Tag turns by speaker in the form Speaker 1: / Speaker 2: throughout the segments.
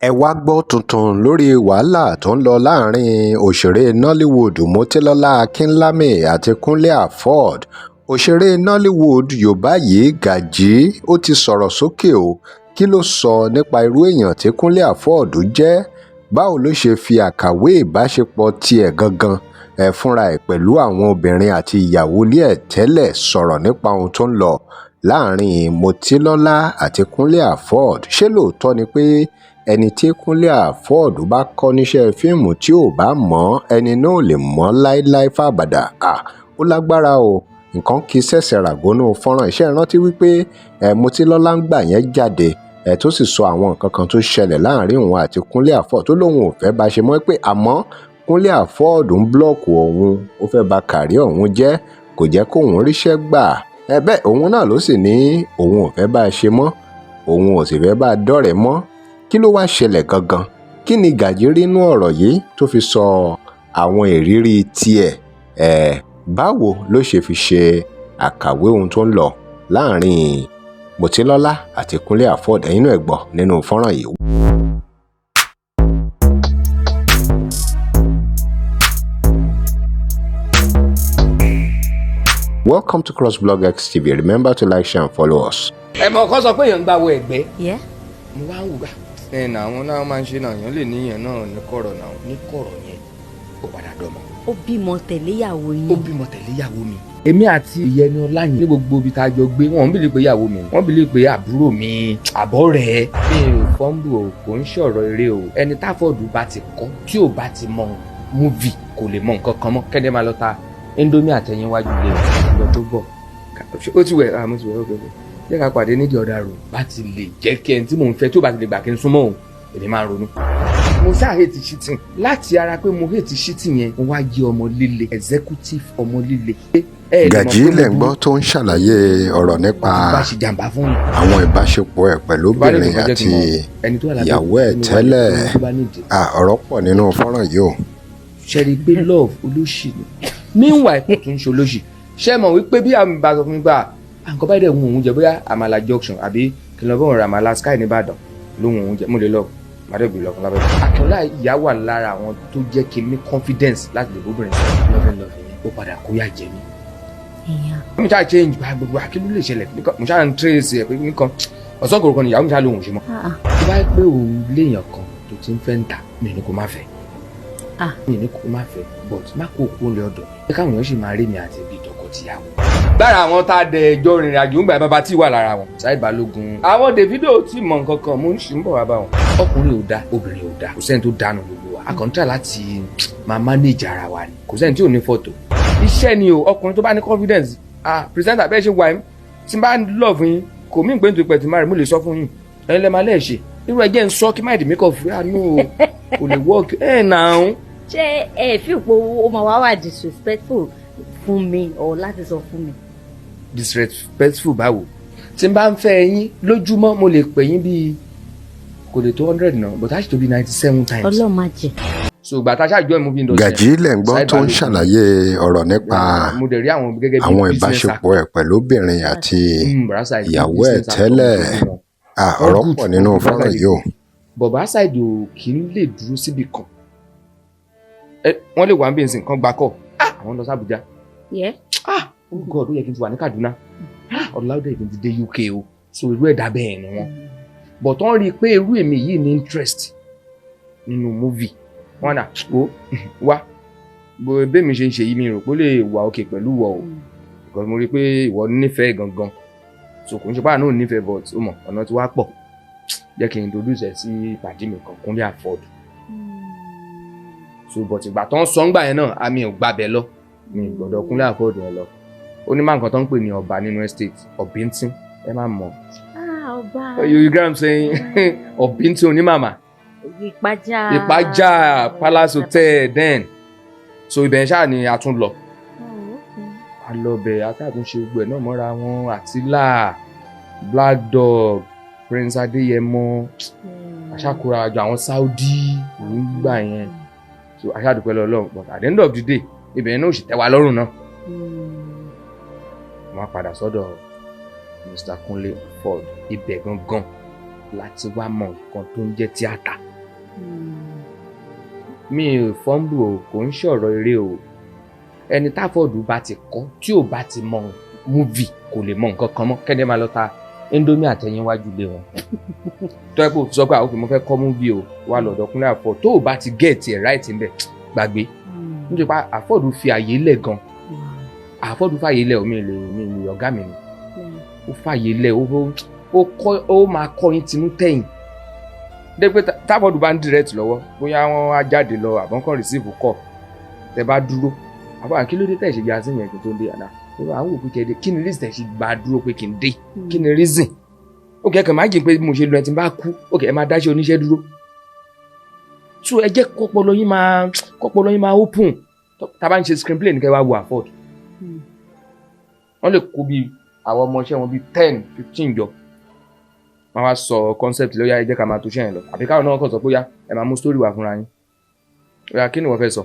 Speaker 1: Ẹ wàá gbọ́ tuntun lórí wàhálà tó ń lọ láàrin òṣèré Nollywood Motilọ́lá Akínlámì àti Kúnlé Afod. Òṣèré Nollywood Yorùbá yìí, Gaji, ó ti sọ̀rọ̀ sókè o. Kí ló sọ nípa irú èèyàn tí Kúnlé Afod jẹ́? Báwo ló ṣe fi àkàwé ìbáṣepọ̀ tiẹ̀ gangan ẹ̀ fúnra ẹ̀ pẹ̀lú àwọn obìnrin àti ìyàwó ilé ẹ̀ tẹ́lẹ̀ sọ̀rọ̀ nípa ohun tó ń lọ láàrin Motilọ́lá àti Kúnlé Afod? Ṣé lóòótọ́ ni pé ẹni tí Kúnlé Afod bá kọ́ níṣẹ́ fíìmù tí ò bá mọ̀, ẹni náà ò lè mọ̀ láéláé fàbàdà? Ó lágbára o. Nǹkan kì í ṣẹ̀ṣẹ̀ ràgónú fọ́nrán iṣẹ́. Rántí wípé ẹ Motilọ́lá ń gbà yẹn jáde ẹ, tó sì sọ àwọn nǹkan kan tó ṣẹlẹ̀ láàrin òun àti Kúnlé Afod, tó lóun ò fẹ́ bá ṣe mọ́, pé àmọ́ Kúnlé Afod ń block òun, ó fẹ́ ba career òun jẹ́, kò jẹ́ kóun ríṣẹ́ gbà. Ẹ bẹ́ẹ̀, òun náà ló sì ní òun ò fẹ́ bá a ṣe mọ́, òun ò sì fẹ́ bá a dọ́rẹ̀ẹ́ mọ́. Kí ló wáá ṣẹlẹ̀ gangan? Kí ni Gaji rí nínú ọ̀rọ̀ yìí tó fi sọ àwọn ìrírí tiẹ̀ ẹ̀? Báwo ló ṣe fi ṣe àkàwé ohun tó ń lọ láàrin Motilọ́lá àti Kúnlé Afod? Ẹ̀yin náà ẹ gbọ́ nínú fọ́nrán yìí. Welcome to CrossBlog X TV. Remember to like, share and follow us.
Speaker 2: Ẹ mọ̀ kọ́ sọ pé èèyàn ń gbàwọ̀ ẹ̀gbẹ́.
Speaker 3: Yeah.
Speaker 2: Mo wá ń wò gbà. Ẹ nà àwọn náà máa ń ṣe náà, èèyàn lè níyàn náà ní kọ̀rọ̀ náà, ní kọ̀rọ̀ yẹn, ó padà dọmọ.
Speaker 3: Ó bímọ tẹ̀léyàwó yín?
Speaker 2: Ó bímọ tẹ̀lé ìyàwó mi. Èmi àti ìyẹni ọláyìn ní gbogbo ibi tá a jọ gbé, wọn ń believe pé ìyàwó mi, wọ́n believe pé àbúrò mi, àbọ̀ rẹ̀. Mi ò fọ́nbù o, kò ń ṣọ̀rọ̀ eré o. Ẹni táfọ̀dù bá ti kọ́, tí ò bá ti mọ movie, kò lè mọ nǹkan kan mọ́. Kẹ́ni máa lọ ta Indomie àtẹ̀yìn wájú ilé rẹ̀ lọ tó bọ̀. Ó ti wẹ̀, àmọ́ ti wẹ̀, ó kẹ́kẹ́ jẹ́ ká pàdé nídìí ọ̀dà rò. Bá ti lè jẹ́ kí ẹni tí mò ń fẹ́, tí ò bá ti lè gbà kí n súnmọ́ òun, èmi máa ń ronú. Mo ṣáà hate cheating láti ara pé mo hate cheating yẹn, mo wá jẹ́ ọmọ líle, executive ọmọ líle. Ẹ lè mọ̀
Speaker 1: Gaji
Speaker 2: pé mo
Speaker 1: lẹ̀ ń gbọ́ tó ń ṣàlàyé ọ̀rọ̀ nípa
Speaker 2: burú, bá ṣe jàǹbá fún mi.
Speaker 1: àwọn ìbáṣepọ̀ ẹ̀ pẹ̀lú
Speaker 2: Tó bá lè
Speaker 1: obìnrin
Speaker 2: tó bá jẹ́ kí
Speaker 1: àti
Speaker 2: n mọ̀, ẹni tó wà lábẹ́
Speaker 1: ìyàwó ẹ̀
Speaker 2: ẹni wà
Speaker 1: tẹ́lẹ̀.
Speaker 2: lábẹ́ tó bá nídìí.
Speaker 1: Ọ̀rọ̀ pọ̀ nínú fọ́nrán yìí o.
Speaker 2: Ṣe rí i pé love olóṣì ni? Meanwhile, kò tún ṣe olóṣì. Ṣé mọ̀ wípé bí àmì bá sọ fún mi gbà nǹkan báyìí dẹ̀ ń òun jẹ, bóyá Àmàlà Junction àbí kìlọ̀ bọ́ọ̀ Àmàlà Sky nìbàdàn lóhùn òun jẹ, mo lè lọ màdẹ́gbẹ̀ lọ fún lábẹ́. Akínọlá ìyá wà lára àwọn tó jẹ́ kí n ní confidence láti lè bóbìnrin sọ̀rọ̀. Lọ́fẹ̀ẹ́ lọ́fẹ̀ẹ́ yẹn, ó padà kóyà jẹ mí.
Speaker 3: Èèyàn.
Speaker 2: Mo ṣáà change gba gbogbo àkílù lè ṣẹlẹ̀, mo ṣáà ń trace ẹ̀ pé nǹkan ọ̀sán kòrò kan nìyàwó mi ṣáà lóhùn ṣe mọ́.
Speaker 3: Ah, ah.
Speaker 2: Tó bá yẹ pé òun léèyàn kan tó ti ń fẹ́ ń tà mí ní kó má fẹ́,
Speaker 3: Ah.
Speaker 2: mi ní kó má fẹ́, but má kó kó lé ọ̀dọ̀ mi, káwọn èèyàn sì máa rí mi àti ibi tọkọ-tìyàwó. Lára àwọn tá a dẹ̀ jọ rìnrìn àjò ń gbà, bàbá tí wà lára wọn, Saheed Balogun, àwọn Davido tí mọ nǹkan kan, mo ń ṣì ń bọ̀ wá bá wọn. Ọkùnrin ò da, obìnrin ò da, kò sẹ́ni tó dànù gbogbo wa. A kàn ń try láti máa manage ara wa ni. Kò sẹ́ni tí ò ní fọ́tò. Iṣẹ́ ni o. Ọkùnrin tó bá ní confidence, ah, presenter, bẹ́ẹ̀ ṣe wà yín, tí n bá love yín, kò mí pé nítorí pé tí máa rí, mo lè sọ fún yín, ẹ̀yin lẹ́ẹ̀ máa lẹ́ẹ̀ ṣe irú ẹ jẹ́ ń sọ kí máìdì mi kọ̀ fún yà no, kò lè work ẹ̀ náà.
Speaker 3: Ṣé ẹ fi pé ó máa wá wà disrespectful fún mi or láti sọ fún mi?
Speaker 2: Disrespectful báwo? Tí n bá ń fẹ́ yín, lójúmọ́ mo lè pè yín bíi, kò lè tó 100 náà, but a ṣì tó bíi 97 times.
Speaker 3: Ọlọ́run má jẹ́.
Speaker 2: So ìgbà tá a ṣáà join movie industry,
Speaker 1: Gaji lẹ̀ ń gbọ́
Speaker 2: Saheed
Speaker 1: tó ń
Speaker 2: Balogun,
Speaker 1: ṣàlàyé ọ̀rọ̀ nípa
Speaker 2: mo dẹ̀ rí àwọn gẹ́gẹ́ bí
Speaker 1: àwọn
Speaker 2: business
Speaker 1: ìbáṣepọ̀ ẹ̀ pẹ̀lú obìnrin àti
Speaker 2: Bàrá Saheed,
Speaker 1: ìyàwó ẹ̀
Speaker 2: business actor
Speaker 1: tẹ́lẹ̀.
Speaker 2: wọn.
Speaker 1: Ọ̀rọ̀
Speaker 2: Good.
Speaker 1: pọ̀ nínú
Speaker 2: Bàrá
Speaker 1: fọ́nrán
Speaker 2: Saheed.
Speaker 1: yìí o.
Speaker 2: Bọ̀bá Saheed ò kì í lè dúró síbi kan. Ẹ wọ́n lè wà ń bí nsìn kan gbà kọ́, ah, àwọn lọ sí Àbújá. Ah, oh God, ó yẹ kí n ti wà ní Kaduna. Ah, ọ̀làwọ̀dẹ̀ yẹ kí n ti dé UK o. So irú ẹ̀dá bẹ́ẹ̀ ni wọ́n, but wọ́n rí i pé irú èmi yìí ní interest nínú movie wọn náà, ó wá bó bẹ́ẹ̀ mi ṣe ń ṣe yìí, mi rò pé ó lè wà òkè pẹ̀lú wọ o, because mo rí i pé ìwọ nífẹ̀ẹ́ gangan, so kò ń ṣe pé àánú nífẹ̀ẹ́, but ó mọ̀ ọ̀nà tí wàá pọ̀, jẹ́ kí n introduce ẹ sí pàdé mi kan, Kúnlé Afod. So but ìgbà tó ń sọ ńgbà yẹn náà, àmì ò gbàbẹ lọ, mi ò gbọ́dọ̀ Kúnlé Afod yẹn lọ. Ó ní má nǹkan tó ń pè ní ọba nínú estate, ọ̀bíntín, ẹ má mọ̀.
Speaker 3: Ah, ọba.
Speaker 2: You get what I'm saying? Ọ̀bíntín onímàmá.
Speaker 3: Ìpájà.
Speaker 2: Ìpájà Palace Hotel then. So ibẹ̀ ṣáà ni a tún lọ.
Speaker 3: Oh, okay.
Speaker 2: A lọ bẹ̀, àtàtúnṣe gbogbo ẹ̀ náà mọ́ra wọn, Àtìlà, Black Dog, Prince Adéyẹmọ, aṣàkóra àjọ àwọn Saudi òun gbà yẹn. So aṣáàdúpẹ́ lọ́lọ́run, but at the end of the day, ibẹ̀ yẹn náà ò sì tẹ́ wa lọ́rùn náà. Wọ́n á padà sọ́dọ̀ Mr. Kunle Afod. Ibẹ̀ gangan láti wá mọ nǹkan tó ń jẹ́ tíátà. Mi ò fọ́nbù o, kò ń ṣọ̀rọ̀ eré o. Ẹni táfọ̀dù bá ti kọ́ tí ò bá ti mọ movie kò lè mọ nǹkan kan mọ́, kẹ́ni máa lọ ta indomie àtẹ̀yìnwájú lé wọn. Tó ẹ kó sọ pé àwọn òkè mo fẹ́ kọ́ movie o, wà lọ́dọ̀ Kúnlé Afod, tó o bá ti get ẹ̀ right ń bẹ̀ gbàgbé. Nítorí pé Afod fi àyè lẹ̀ gan. Afod fàyè lẹ̀, omi lè mi lè ọ̀gá mi ni. Ó fàyè lẹ̀, ó máa kọ́ yín tinú tẹ̀yìn. Dé pé táfọ̀dù bá ń direct lọ́wọ́, bóyá wọ́n á jáde lọ àbọ̀n kan receive call, tẹ bá dúró. Àbọ̀ kí ló dé tẹ̀ ṣe ya sí yẹn kí n tó dé àná? Àwọn òkú kẹ́ dé, kí ni reason tẹ̀ ṣe gbà dúró pé kí n dé? Kí ni reason? Ó kẹ́kọ̀ọ́ má jẹ́ pé mo ṣe lu ẹ tí n bá kú, ó kẹ́ ẹ máa dáṣẹ́ oníṣẹ́ dúró. So ẹ jẹ́ kọ́pọlọ yín máa open. Tá bá ń ṣe screenplay ní kẹ́ wá wo Afod. Wọ́n lè kó bí àwọn ọmọọṣẹ́ wọn bí 10, 15 jọ. Wọ́n wá sọ concept lóyá, ẹ jẹ́ ká máa tó ṣẹ́yìn lọ. Àbí káwọn náà kàn sọ pé ó yá, ẹ máa mú story wá fúnra yín. Ó yá, kí ni wọ́n fẹ́ sọ?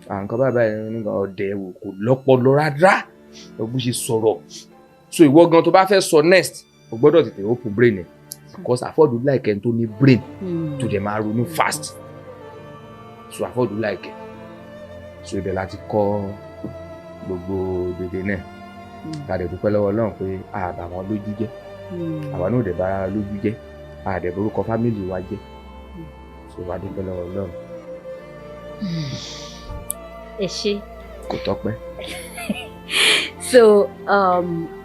Speaker 2: Nǹkan báyìí báyìí nígbà ọ̀dẹ̀ wò kò lọ́pọlọ rárá. Bó ṣe sọ̀rọ̀. So ìwọ gan tó bá fẹ́ sọ next, o gbọ́dọ̀ tètè open brain ẹ̀. Because Afod like ẹni tó ní brain tó dẹ̀ máa ronú fast. So Afod like ẹ̀. So ibẹ̀ láti kọ́ gbogbo dèdè náà. Ta dẹ̀ dúpẹ́ lọ́wọ́ Ọlọ́run pé a bà wọ́n lójú jẹ́. Àwa náà ò dẹ̀ bára lójú jẹ́. A dẹ̀ borúkọ fámìlì wa jẹ́. So wá dúpẹ́ lọ́wọ́ Ọlọ́run.
Speaker 3: Ẹ ṣé.
Speaker 2: Kò tọ́pẹ́.
Speaker 3: So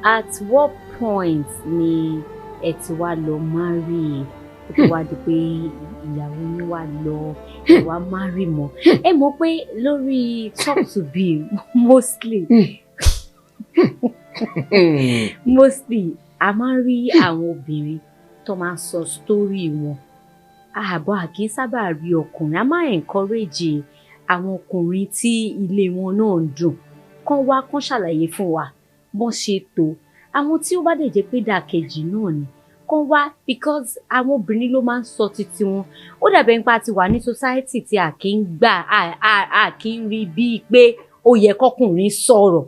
Speaker 3: at what point ni ẹ ti wá lọ marry? Ó ti wá di pé ìyàwó yín wá lọ, ẹ wá marry mọ́. Ẹ mọ̀ pé lórí Talk to B mostly a máa ń rí àwọn obìnrin tó máa ń sọ story wọn. Àbọ̀ a kì í sábà rí ọkùnrin. A máa encourage àwọn ọkùnrin tí ilé wọn náà ń dùn kán wá kán ṣàlàyé fún wa bọ́n ṣe tó. Àwọn tí ó bá dẹ̀ jẹ́ pé dàkejì náà ni kán wá, because àwọn obìnrin ló máa ń sọ títí wọn. Ó dàbẹ̀ nípa ti wà ní society tí a kì í gbà, a kì í rí bíi pé ó yẹ kọkùnrin sọ̀rọ̀.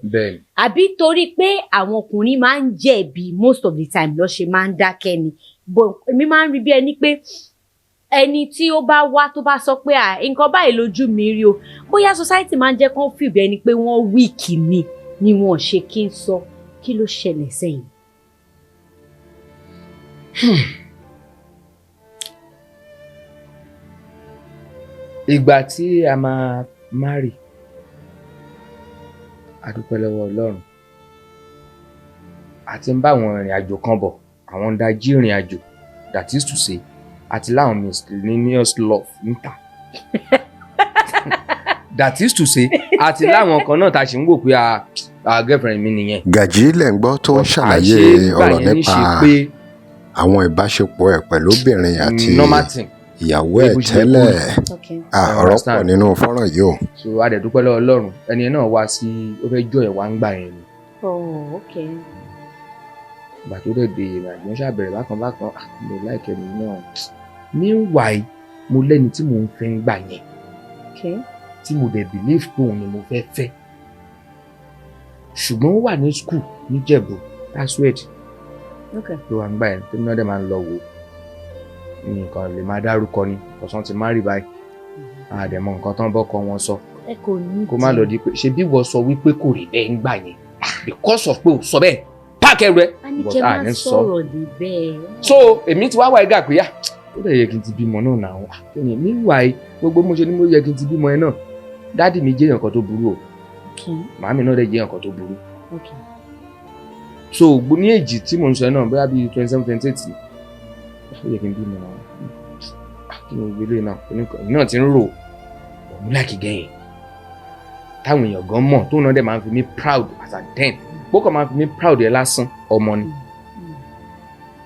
Speaker 3: Àbí torí pé àwọn ọkùnrin máa ń jẹ̀bi most of the time ló ṣe máa ń dákẹ́ ni. But èmi máa ń rí bí ẹni pé ẹni tí ó bá wá tó bá sọ pé nǹkan báyìí lójú mi rí o, bóyá society máa ń jẹ́ kán feel bí ẹni pé wọ́n weak ni wọ́n ṣe kí n sọ. Kí ló ṣẹlẹ̀ sẹ́yìn?
Speaker 2: Ìgbà tí a máa marry, a dúpẹ́ lọ́wọ́ Ọlọ́run. A ti ń bá àwọn ìrìn àjò kan bọ̀, àwọn ń dájí ìrìn àjò, that is to say, àti láwọn miscellaneous love níta. That is to say, àti láwọn kan náà ta ṣì ń wò pé a girlfriend mi nìyẹn.
Speaker 1: Gàjí lẹ̀ ń gbọ́ tó ń ṣàlàyé ọ̀rọ̀ nípa àwọn ìbáṣepọ̀ ẹ̀ pẹ̀lú obìnrin àti ìyàwó ẹ̀ tẹ́lẹ̀. Ọ̀rọ̀ pọ̀ nínú fọ́nrán yìí o.
Speaker 2: So a dẹ̀ dúpẹ́ lọ́wọ́ Ọlọ́run, ẹni náà wá sí, ó fẹ́ jọ ẹ̀ wá ń gbà yẹn ni.
Speaker 3: Oh, okay.
Speaker 2: Ìgbà tó dẹ̀ dé ìrìn àjò ń ṣàbẹ̀rẹ̀ bákan bákan, mi ò láìkẹ́ mi náà. Meanwhile, mo lẹ́ni tí mò ń fẹ́ ń gbà yẹn. Tí mo dẹ̀ believe pé òun ni mo fẹ́ fẹ́. Ṣùgbọ́n ó wà ní school níjẹ̀bú, password. Ló wà ń gbà yẹn, tèmi náà dẹ̀ máa ń lọ wò. Nǹkan lè máa dárúkọ ni, ọ̀sán ti má rí báyìí. A dẹ̀ mọ nǹkan tán bọ́kọ wọn sọ.
Speaker 3: Ẹ kò ní
Speaker 2: Kó má lọ di pé ṣe bí wọ́n sọ wípé kò rí bẹ́ẹ̀ ń gbà yẹn. Because of pé ò sọ bẹ́ẹ̀, páàkì ẹrù ẹ.
Speaker 3: A ní kẹ́ máa sọ̀rọ̀ dé bẹ́ẹ̀.
Speaker 2: So èmi ti wá wá ẹgà pé yá, ó dẹ̀ yẹ kí n ti bímọ náà náà. Meanwhile, gbogbo mo ṣe ni mo yẹ kí n ti bímọ ẹ náà. Dádì mi jẹ́ èèyàn kan tó burú o. Màámi náà dẹ̀ jẹ́ èèyàn kan tó burú. So ní èjì tí mò ń sọ ẹ náà, bóyá bíi 27, 28, ó yẹ kí n bímọ náà. Kí ni gbogbo eléyìí náà? Èmi náà ti ń rò òun láìkí gẹ̀yìn. Táwọn èèyàn gan mọ̀, tóun náà dẹ̀ máa ń fi mí proud as at then. Bókàn máa ń fi mí proud ẹ lásán, ọmọ ni.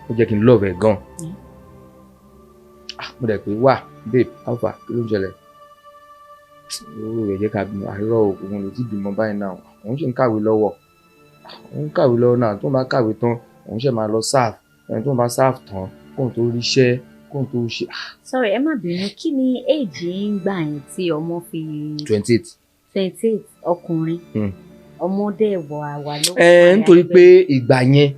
Speaker 2: Ó jẹ́ kí n love ẹ gan. Mo dẹ̀ pé wá, babe, how far, kí ló ń ṣẹlẹ̀? Ó rẹ̀ jẹ́ ká bímọ, àìrọ̀ òun lè ti bímọ báyìí náà. Òun ṣì ń kàwé lọ́wọ́. Òun ń kàwé lọ́wọ́ náà, tóun bá kàwé tán, òun ṣẹ̀ máa lọ serve. Ẹni tóun bá serve tán, kóun tó ríṣẹ́, kóun tó ṣe.
Speaker 3: Sorry, ẹ má bínú, kí ni age yín gbà yẹn tí ọmọ fi
Speaker 2: 28.
Speaker 3: 28 ọkùnrin. Ọmọdé wọ àwà ló.
Speaker 2: Nítorí pé ìgbà yẹn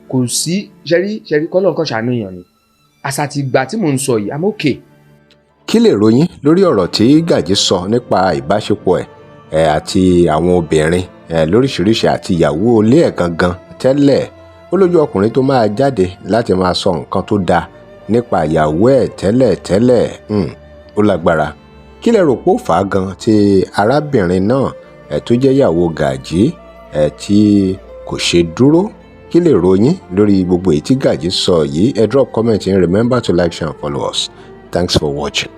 Speaker 2: kò sí ṣẹ́rí ṣẹ́rí kọ́lọ́ nǹkan ṣàánú èèyàn ni. Àṣà ti ìgbà tí mò ń sọ yìí, I'm okay.
Speaker 1: Kí lèrò yín lórí ọ̀rọ̀ tí Gaji sọ nípa ìbáṣepọ̀ ẹ̀ àti àwọn obìnrin ẹ̀ lóríṣiríṣi àti ìyàwó ilé ẹ̀ gangan tẹ́lẹ̀? Ó lójú ọkùnrin tó máa jáde láti máa sọ nǹkan tó dáa nípa ìyàwó ẹ̀ tẹ́lẹ̀ tẹ́lẹ̀. Ó lágbára. Kí lẹ rò pé ó fà á gan tí arábìnrin náà ẹ̀ tó jẹ́ ìyàwó Gaji ẹ̀ tí kò ṣe dúró? Kí lèrò yín lórí gbogbo èyí tí Gaji sọ yìí? Ẹ drop comment yín. Remember to like, share and follow us. Thanks for watching.